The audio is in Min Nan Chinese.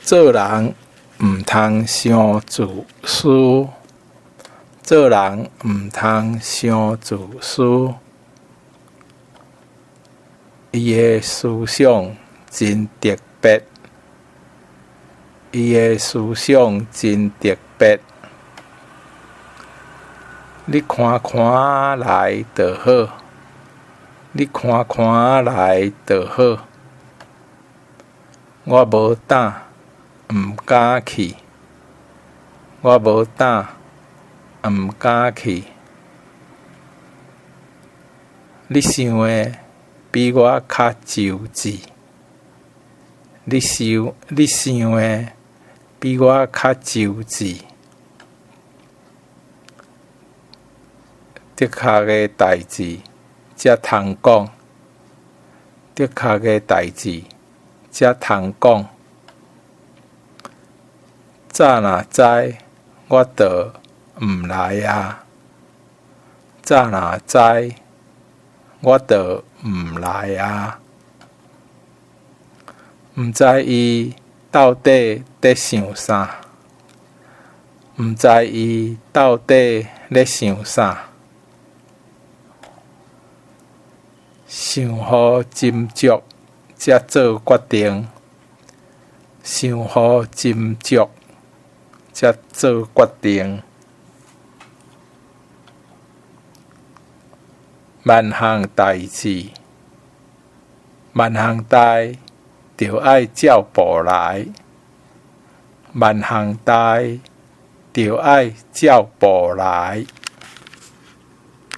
做人毋通傷自私，做人毋通傷自私。伊的思想真特別，伊的思想真特別。你看看來就好，你看看來就好。我無膽，毋敢去。我無膽，毋敢去。你想的比我較周至，你想的比我較周至。的確的代誌才通講，的確的代誌才通講。早若知，我就毋來矣。早若知，我就毋來矣。毋知伊到底佇想啥，毋知伊到底咧想啥。相互斟酌才做決定，相互斟酌才做決定。萬項代誌，萬項代著愛照步來，萬項代著愛照步來。